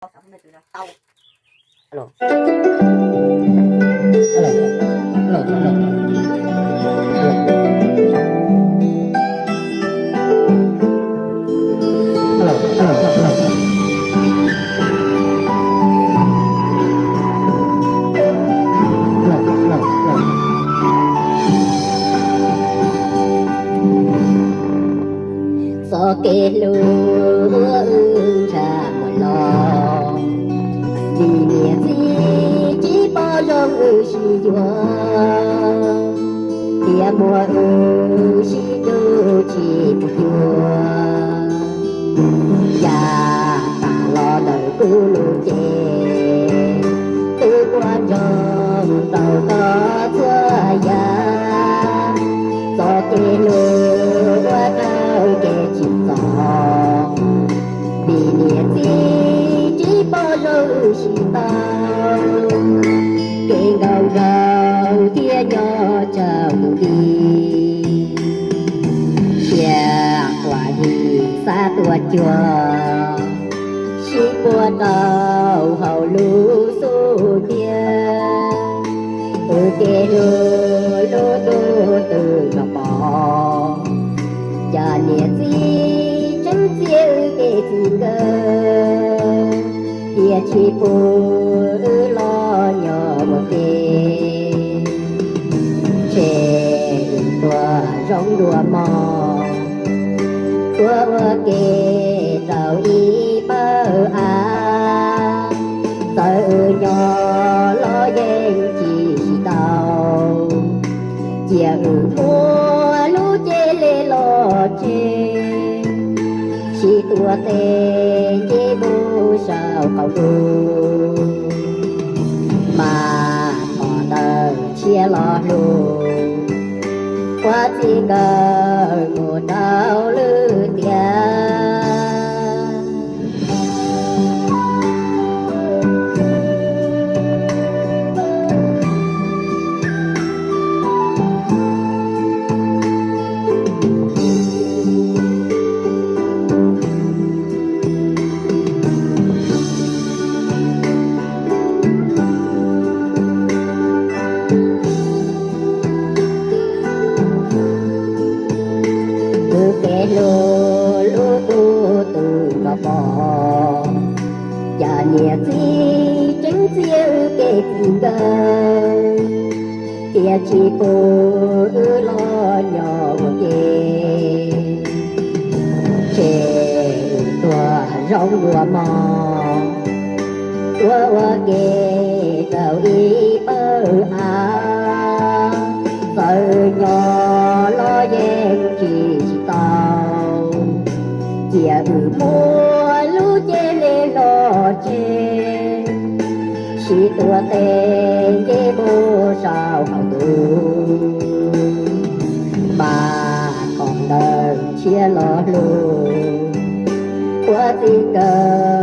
Txoj kev hlub wb ntshav muaj los, vim niam txiv tsis pom zoo wb sib yuav, tiam muaj wb sib hlub tsis pub cuag. Yam tas los ntawm kuv lub cev, twb ua ntsoog rau koj txhua yam. Txoj kev hlub ua rau kev tsim txom, vim niam txiv tsis pom zoo wb sib tau. Kev nkauj nraug thiab nyob tsawg tus nti, siab quaj him xav tuaj cuag, sib puag rau hauv lub xub ntiag. Wb kev hlub lub ntuj twb tsis pom, cas niam txiv tseem txiav wb kev txij nkawm, tiam tsis pub wb los nyob ua ke. Ntshe wb tuag zoo dua mog, tuaj ua ke rau ib pawg av. Txawm wb nyob los yeej tsis sib tau, cia wb muab lub cev le los tseg, sib tuav tes nce mus saum qaum ntuj. Mas thov ntawm tshiab los hlub, ua txij nkawm mus rau lwm tiam. Wb kev hlub lub ntuj twb tsis pom, cas niam txiv tseem txiav wb kev txij nkawm, tiam tsis pub wb los nyob ua ke. Ntshe wb tuag zoo dua mog, tuaj ua ke rau ib pawg av. Txawm nyob los yeej tsis sib tau, cia wb muab lub cev le los tseg, sib tuav tes nce mus saum qaum ntuj. Mas thov ntawm tshiab los hlub, ua txij nkawm